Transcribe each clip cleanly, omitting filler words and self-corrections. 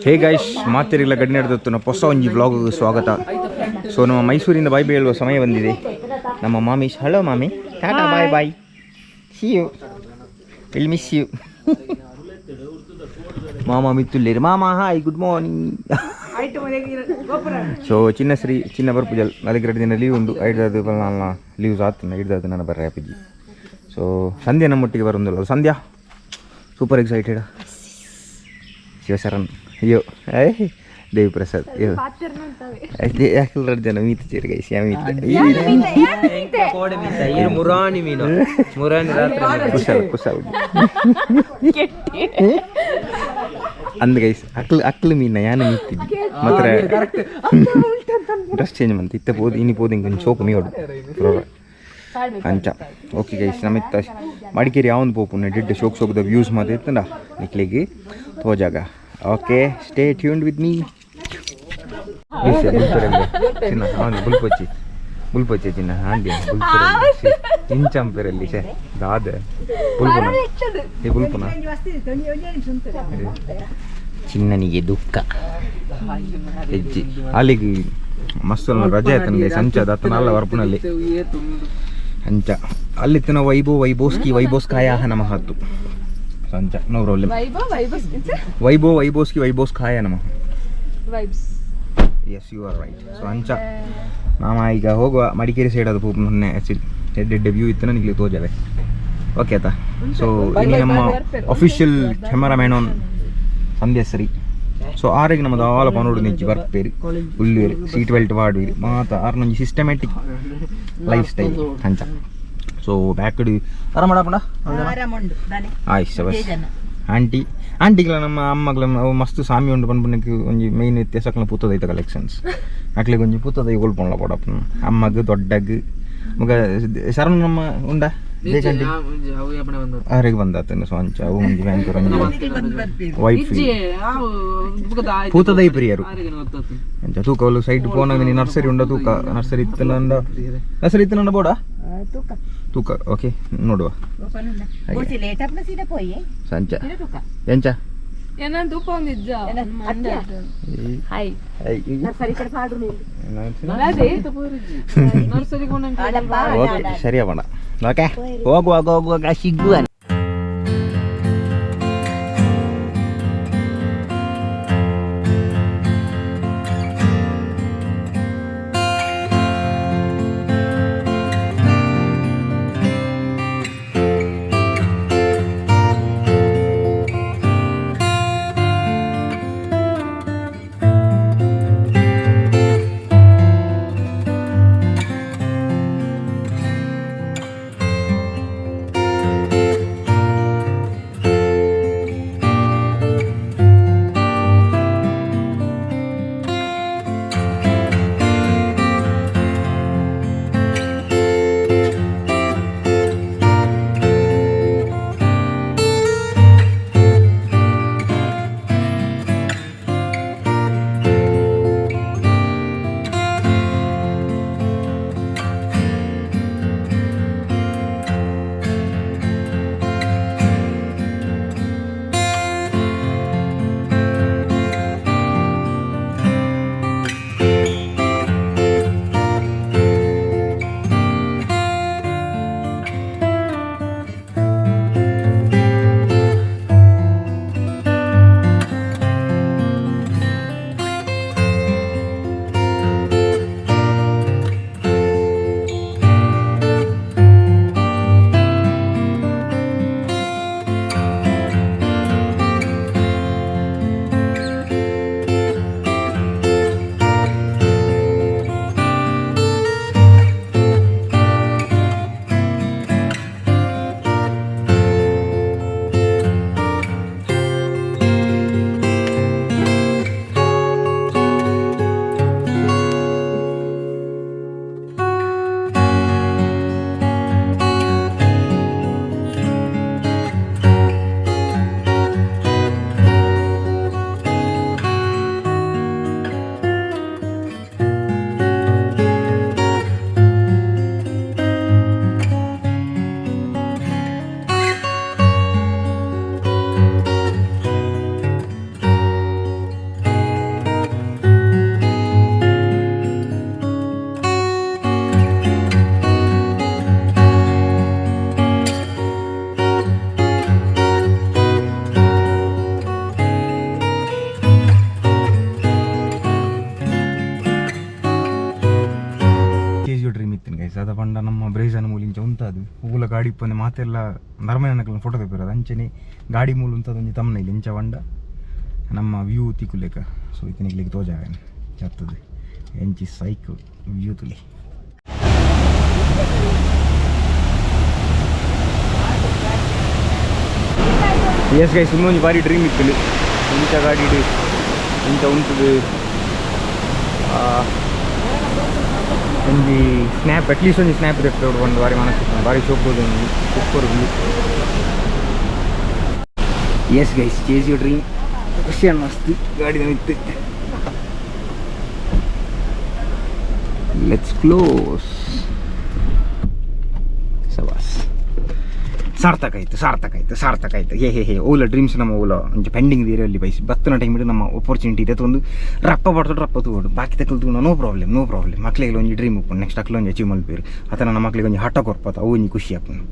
Hey guys, ಮಾತೆರಿಗಳ ಗಡಿ ನಡೆದತ್ತು ಹೊಸ ಒಂಜಿ ವ್ಲಾಗ್ ಸ್ವಾಗತ. ಸೊ ನಮ್ಮ ಮೈಸೂರಿಂದ ಬಾಯ್ ಹೇಳುವ ಸಮಯ ಬಂದಿದೆ. ನಮ್ಮ ಮಾಮಿ, ಹಲೋ ಮಾಮಿ, tata, bye bye, see you, will miss you. ಮಾಮ ಮಿತ್ತುಲ್ಲೇರು ಮಾಮ, ಹಾಯ್, ಗುಡ್ ಮಾರ್ನಿಂಗ್. ಸೊ ಚಿನ್ನ ಶ್ರೀ ಚಿನ್ನ ಬರ್ಪುಜಲ್, ಅದಕ್ಕೆ 2 ದಿನ ಲೀವ್ ಉಂಡು. ಐಡ್ದಾದ ಲೀವ್ಸ್ ಆತು, ಐಡ್ದಾದ ನನ್ನ ಬರ್ರೆ ಅಪ್ಪಾಜಿ. ಸೊ ಸಂಧ್ಯಾ ನಮ್ಮೊಟ್ಟಿಗೆ ಬರೋದಿಲ್ಲ. ಸಂಧ್ಯಾ ಸೂಪರ್ ಎಕ್ಸೈಟೆಡ್. ಶಿವಶರಣ್ ಅಯ್ಯೋ, ಏಯ್ ದೇವಿ ಪ್ರಸಾದ್ ಅಯ್ಯೋ, ಯಾಕೆ 2 ಜನ ಮೀತ ಚೇರು ಗೈಸ್, ಯಾ ಮೀತ. ಮುರಾಣಿ ಮೀನು, ಮುರಾಣಿ ರಾತ್ರಿ. ಕುಶಲ್ ಕುಶಲ್ ಅಂದ್ ಗೈಸ್, ಅಕ್ಲು ಅಕ್ಲು ಮೀನ ಯಾನು ಮೀತಿದ್ದಿ ಮಾತ್ರ ಡ್ರೆಸ್ ಚೇಂಜ್ ಮಂತ್ ಇತ್ತೆ ಪೋದು ಇನಿ ಪೋದು ಇಂಕೊಂಚ ಸೋಕು ಮೀಯೋಡು ಅಂಚ. ಓಕೆ ಗೈಸ್, ನಮಿತ್ತ ಮಡಿಕೇರಿ ಯಾವೊಂದು ಪೋಪುನ ಡಿಡ್ಡೆ ಶೋಕ್ ಶೋಕ್ದ ವ್ಯೂಸ್ ಮಾತ ಇತ್ತಂಡ ನಿಕ್ಲೆಗ್ ತೋಜಾಗ. Okay, stay tuned with me. ಚಿನ್ನ ಅವನು ಬುಲ್ಪೊಚ್ಚಿ ಬುಲ್ಪೊಚ್ಚಿ ಚಿನ್ನ ಆಂಡಿ ಬುಲ್ಪುರಲ್ಲಿ ಇಂಚಂಪೆರಲ್ಲಿ ಶೇ ದಾದ ಬುಲ್ಪುನ ಈ ಬುಲ್ಪುನ. ಚಿನ್ನನಿಗೆ ದುಃಖ ಹೆಜ್ಜಿ ಅಲ್ಲಿಗೆ ಮಸ್ತ್ ರಜೆ ಆಯ್ತನಲ್ಲಿ ಸಂಚ ದತ್ತನಲ್ಲ ವರ್ಪುನಲ್ಲಿ ಅಂಚ ಅಲ್ಲಿತ್ತಿನ ವೈಭೋ ವೈಭೋಸ್ಕಿ ವೈಭೋಸ್ಕಾಯ ನಮಃ ಹತ್ತು ಸಂಚ ನೋ ಪ್ರಾಬ್ಲಮ್. ವೈಭೋ ವೈಭೋಸ್ಕಿ ವೈಭೋಸ್ಕಾಯ ನಮಃ. Yes, you are right. So ಅಂಚ ಮಾಮ ಈಗ ಹೋಗುವ ಮಡಿಕೇರಿ ಸೈಡ್ ಅದು ಪೂಪ್ ಮೊನ್ನೆ ಎಡ್ಡೆ ವ್ಯೂ ಇತ್ತು ನನಗೆ ತೋಜವೆ. ಓಕೆ ಆಯ್ತಾ? ಸೊ ಇಲ್ಲಿ ನಮ್ಮ ಅಫಿಷಿಯಲ್ ಕ್ಯಾಮರಾಮ್ಯಾನ್ ಆನ್ ಸಂಧ್ಯಾ. ಸೊ ಆರಿಗೆ ನಮ್ಮದು ಆಲ ಪನೋಡು ನಿಜ್ಜಿ ಬರ್ಪೇರಿ ಉಲ್ಲುವೇರಿ ಸೀಟ್ ಬೆಲ್ಟ್ ವಾಡುವಿರಿ ಮಾತ ಆರ್ನೊಂಜಿ ಸಿಸ್ಟಮ್ಯಾಟಿಕ್ ಲೈಫ್ ಸ್ಟೈಲ್ ಅಂಚ. ಸೊ ಬ್ಯಾಕ್ ಆರಾಮ ಮಾಡಪ್ಪಣ ಆಯ್ತು ಬಸ್. ಆಂಟಿ ಆಂಟಿಗಳ ನಮ್ಮ ಅಮ್ಮಗಳ ಅವು ಮಸ್ತ್ ಸಾಮಿ ಉಂಡು ಪನ್ಪುನಕ್ಕೆ ಒಂಜಿ ಮೈನ್ ವ್ಯತ್ಯಾಸ ಅಕ್ಲ ಪೂತದೈತ ಕಲೆಕ್ಷನ್ಸ್ ಅಕ್ಲಿಗೆ ಒಂಜಿ ಪೂತದೈ ಕೊಲ್ಪೊನ್ಲ ಕೊಡಪ್ಪ ಅಮ್ಮಗ್ ದೊಡ್ಡಗ್ ಮಗ ಶರಣ ನಮ್ಮ ಉಂಡ ಆರಿಗೆ ಬಂದಾತನ. ಸೊ ಅಂಚ ಅವು ಒಂಜಿ ಬ್ಯಾಂಕ್ ಒಂಜಿ ವೈಟ್ ಪೂತದೈ ಪ್ರಿಯರು ಅಂಚ. ತೂಕ ಅವಳು ಸೈಡ್ ಪೋನಾಗ ನರ್ಸರಿ ಉಂಡ ತೂಕ ನರ್ಸರಿ ಇತ್ತನಂಡ ನರ್ಸರಿ ಇತ್ತನಂಡ ಬೋಡ ತೂಕ. ಓಕೆ ನೋಡುವ ಸಂಚ ಎಂಚ. ಓಕೆ ಸರಿ ಅಣ್ಣ, ಓಕೆ ಹೋಗುವಾಗ ಹೋಗುವಾಗ ಸಿಗುವ. ಗಾಡಿ ಇಪ್ಪಂದೆ ಮಾತೆಲ್ಲ ನರಮನೆ ಫೋಟೋ ತೆಪ್ಪಿರೋದು ಅಂಚನೆ ಗಾಡಿ ಮೂಲು ಅಂತದೊಂಜಿ ತಮ್ಮನ ಇಂಚ ವಂಡ ನಮ್ಮ ವ್ಯೂ ತಿಕ್ಕುಲೇಕ. ಸೊ ಇತ್ತನಿಗ್ಲಿಕ್ಕೆ ತೋಜಾವೇನು ಜತ್ತದು ಎಂಚಿ ಸೈಕ್ ವ್ಯೂ ತುಲಿ. ಎಸ್ ಗೈಸ್, ಇನ್ನೊಂದು ಬಾರಿ ಡ್ರೀಮ್ ಇತ್ತು. ಇಂಚ ಗಾಡಿ ಇಂಚ ಉಂಟುದು ಒಂಜಿ ಸ್ನ್ಯಾಪ್, ಅಟ್ಲೀಸ್ಟ್ ಒಂಜಿ ಸ್ನ್ಯಾಪ್ ದೆಪ್ಪೋಡು ಒಂದು ಬಾರಿ ಮನಸ್ಸು ಬಾರಿ ಶೋಕ್ ಒಂಜಿ super view. Yes guys, chase your dream. ಖುಷಿ ಮಸ್ತ್ ಗಾಡಿ ಇತ್ತು. Let's close. ಸಬಾಸ್, ಸಾರ್ಥಕ ಆಯ್ತು, ಸಾರ್ಥಕ ಆಯ್ತು, ಸಾರ್ಥಕ ಆಯ್ತು. ಹೇ ಹೇ ಹೇ, ಓಲ ಡ್ರೀಮ್ಸ್ ನಮ್ಮ ಓಲ ಒಂಚ ಪೆಂಡಿಂಗ್ ಏರಿಯಲ್ಲಿ ಬೈಸಿ ಬತ್ತನ ಟೈಮ್ ನಮ್ಮ ಅಪರ್ಚುನಿಟಿ ಇದೆ. ಒಂದು ರಪ್ಪ ಬಡ್ದು ರಪ್ಪ ತಗೋಡು ಬಾಕಿ ತಕಲ್ದು. No problem, no problem. ಮಕ್ಳಿಗೆ ಒಂಜಿ ಡ್ರೀಮ್ ಉಪ್ಪು, ನೆಕ್ಸ್ಟ್ ಅಕ್ಲು ಒಂಜಿ ಅಚೀವ್ ಮಲ್ಪೇರು. ಆತ ನನ್ನ ಮಕ್ಳಿಗೆ ಒಂಜಿ ಹಠ ಕೊರ್ಪತ, ಅವು ಒಂಜಿ ಖುಷಿ ಆಪುಂಡು.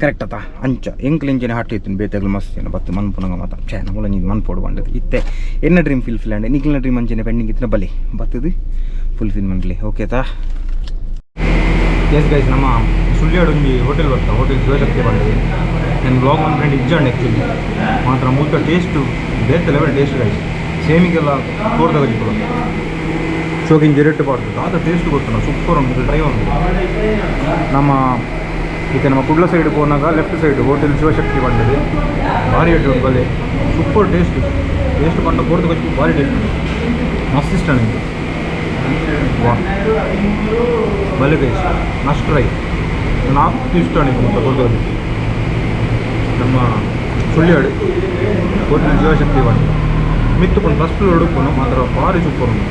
ಕರೆಕ್ಟ್ ಆತ? ಅಂಚ ಎಂಕ್ಲು ಇಂಚಿನ ಹಠ ಇತ್ತು. ಬೇತೆಗ್ಲು ಮಸ್ತ್ ಏನೋ ಬತ್ತು ಮನ್ಪುನಗ ಮಾತ ಛೇ ನಮ್ಮಲ ಒಂಜಿ ಮನ್ಪೋಡು ಬಂಡದು ಇತ್ತೆ. ಎನ್ನ ಡ್ರೀಮ್ ಫುಲ್ಫಿಲ್ ಆಂಡ್ ನಿಕ್ಲಿನ ಡ್ರೀಮ್ ಅಂಚನೆ ಪೆಂಡಿಂಗ್ ಇತ್ತಿನ ಬಲಿ ಬತ್ತದು ಫುಲ್ಫಿಲ್ ಮನ್ಲಿ. ಓಕೆ ತಾ? ಎಸ್ ಗೈಸ್, ನಮ್ಮ ಸುಳ್ಯಾಡ್ ಒಂಜಿ ಹೋಟೆಲ್ ಬರ್ತಾ, ಹೋಟೆಲ್ ಶಿವಶಕ್ತಿ ಬಂದಿದೆ. ನನ್ನ ಬ್ಲಾಗ್ ಒಂದು ಫ್ರೆಂಡ್ ಇಜ್ಜಂಡ್ ಆ್ಯಕ್ಚುಲಿ. ಮಾತ್ರ ಮೂತ ಟೇಸ್ಟು ಬೇತೆ ಲೆವೆಲ್ ಟೇಸ್ಟ್ ಗೈಸ್. ಸೇಮಿಗೆಲ್ಲ ತೋರ್ದಾಗ ಜಿಪ್ಪುಲ ಶೋಕಿನ ಜೆರೆಟ್ಟು ಬಾರ್ದು ದಾದ ಟೇಸ್ಟ್ ಗೊತ್ತು. ಸೂಪರ್ ಉಂಟು, ಟ್ರೈ ಉಂಟು. ನಮ್ಮ ಈಗ ನಮ್ಮ ಕುಡ್ಲ ಸೈಡ್ ಪೋನಾಗ ಲೆಫ್ಟ್ ಸೈಡ್ ಹೋಟೆಲ್ ಶಿವಶಕ್ತಿ ಬಂದಿದೆ. ಭಾರಿ ಎಡ್ಡೆ ಉಂಟು, ಬಲೆ ಸೂಪರ್ ಟೇಸ್ಟ್. ಟೇಸ್ಟ್ ಬಂದ ಕೋರ್ದು ಭಾರಿ ಟೇಸ್ಟ್ ಉಂಟು. ಮಸ್ತ್ ಇಷ್ಟ ನನಗೆ. ವಾ, ಬಲೆ ಗೈಸ್, ಮಸ್ಟ್ ಟ್ರೈ. ನಾಲ್ಕು ಇಷ್ಟ ನನಗೆ ಮುತ್ತ ಕೊಡ್ದು. ನಮ್ಮ ಸುಳ್ಯಾಡು ಹೋಟೆಲ್ ಶಿವಶಕ್ತಿ ಬಂದು ಮಿತ್ತು ಫಸ್ಟ್ ಫ್ಲೋರ್ ಉಪ್ಪುನು ಮಾತ್ರ ಭಾರಿ ಸೂಪರ್ ಉಂಟು.